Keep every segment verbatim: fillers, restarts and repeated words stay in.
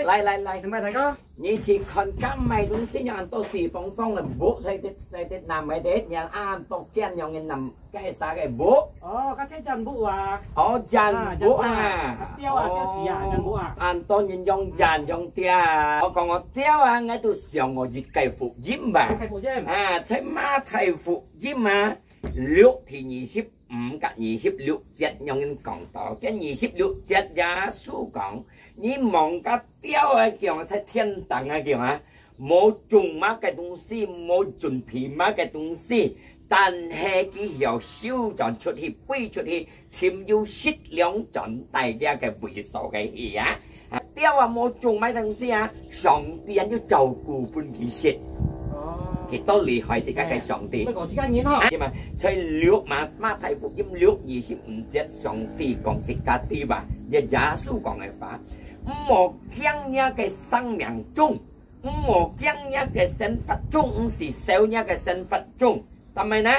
來來來，你買大哥？你去看，敢買東西，你恁多四方方了，屋在這，在這南海的，你恁多間，你恁該啥个屋？哦，該這間屋啊。哦，間屋啊。啊，間屋啊，標啊，標誌啊，間屋啊。哦，恁多人用間用店。我講我標啊，𠊎都想我一個福音吧。一個福音。啊，在馬太福音啊，六第二十五甲二十六節，樣人講到，該二十六節耶穌講，你望該標啊，叫在天頂啊，叫啊，無種麼个東西，無準備麼个東西，但係佢曉收轉出去，飛出去，尋有食糧轉帶這个位所个去啊。啊，標啊，無種麼个東西啊，上帝啊，就照顧分佢食。哦。幾多厲害，自家个上帝。哎，這個自家人吼。對嘛？所以六嘛，馬太福音六二十五節，上帝講自家對吧？也耶穌講个話，毋好驚你个生命中，毋好驚你个生活中，毋使愁你个生活中。但係呢，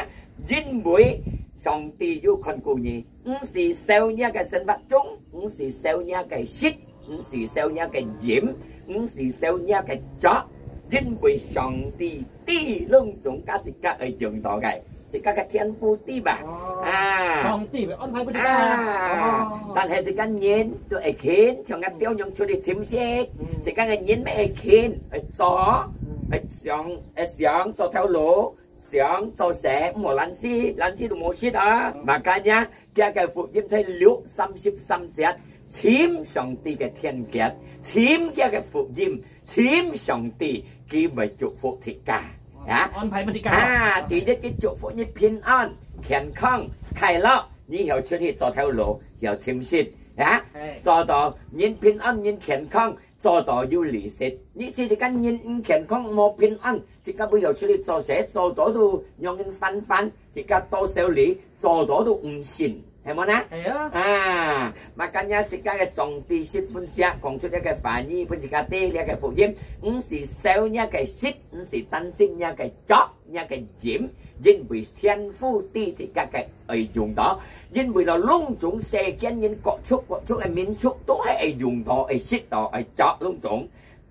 因為上帝有看顧你，毋使愁你个生活中，毋使愁你个食，毋使愁你个飲，毋使愁你个著，因為上帝知攏總家自家愛用到个，自家个天父知吧？哦。啊。上帝會安排分自家。啊。哦。但係自家人都會勤，像𠊎標樣出去尋食，嗯。自家个人乜會勤，會做，嗯。會想，會想做頭路， 想做事，毋好懶尸，懶尸都無食啊。嗯。Makanya，佢个福音在六三十三節，尋上帝个天國，尋佢个福音，尋上帝，佢會祝福自家。啊？安排分自家。啊，第一，佢祝福你平安、健康、快樂，你曉出去做頭路，曉尋食，啊？哎。做到人平安、人健康， 做到有利息。你自家人毋健康、無平安，自家會曉出去做事，做到都讓人煩煩，自家多愁慮，做到都毋信，係無呢？係啊。啊，makanya自家个上帝十分惜，講出這个話語，分自家知這个福音，毋使愁若个食，毋使擔心若个著， 若个人，因為天父知自家个愛用到，因為了攏總世間人各族各族个民族都係愛用到、愛食到、愛著攏總。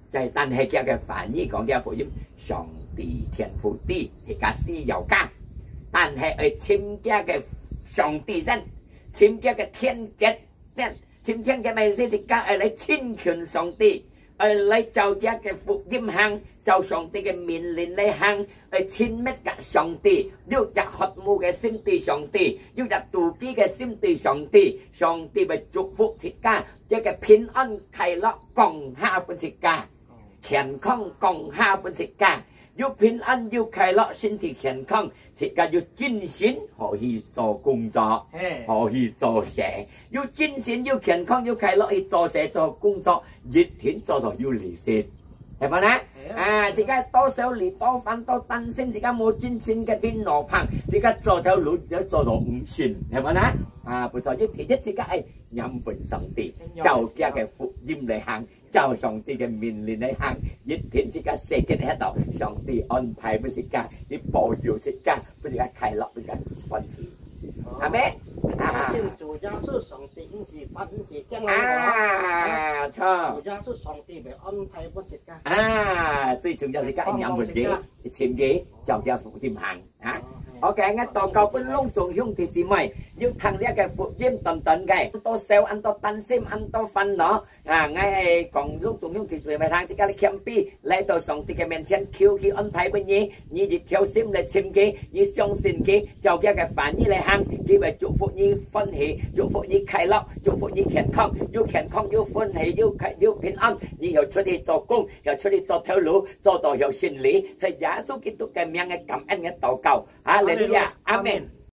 就係但係佢个話語講佢个福音，上帝天父知自家需要个，但係愛尋佢个上帝先，尋佢个天國 先，尋天个意思自家愛來親近上帝，愛來照佢个福音行，照上帝个命令來行，愛親密甲上帝，有隻渴慕个心對上帝，有隻妒忌个心對上帝，上帝會祝福自家，這个平安快樂降下分自家。 健康降下分自家，又平安又快樂，身體健康，自家有精神，好去做工作，嘿。好去做事，有精神又健康又快樂去做事做工作，一定做到有利息，係無呢？係啊。啊，自家多愁慮、多煩、多擔心，自家無精神个變老胖，自家做頭路就做到毋順，係無呢？啊，不錯，一第一自家愛仰望上帝，仰望上帝。照佢个福音來行。 照上帝个命令來行，一定自家世界歇到，上帝安排分自家，佢保佑自家，分自家快樂，分自家歡喜。阿們。啊。信主耶穌上帝，毋使煩，毋使驚啊。啊，著。主耶穌上帝會安排分自家。啊，最重要自家仰望佢，去尋佢，照佢福音行。 啊。哦，係。OK，𠊎禱告分攏總兄弟姊妹，有聽這个福音短短个，恁多愁，恁多擔心，恁多煩惱。啊，𠊎係講攏總兄弟姊妹聽，自家謙卑，來到上帝个面前，求佢安排分你，你一條心來尋佢，你相信佢，照佢个話語來行，佢會祝福你歡喜，祝福你快樂，祝福你健康，又健康又歡喜，又快，又平安，你又出去做工，又出去做頭路， 做到有勝利，在耶穌基督个名个感恩个禱告。哈利路亞，哈利路亞，阿們。阿們。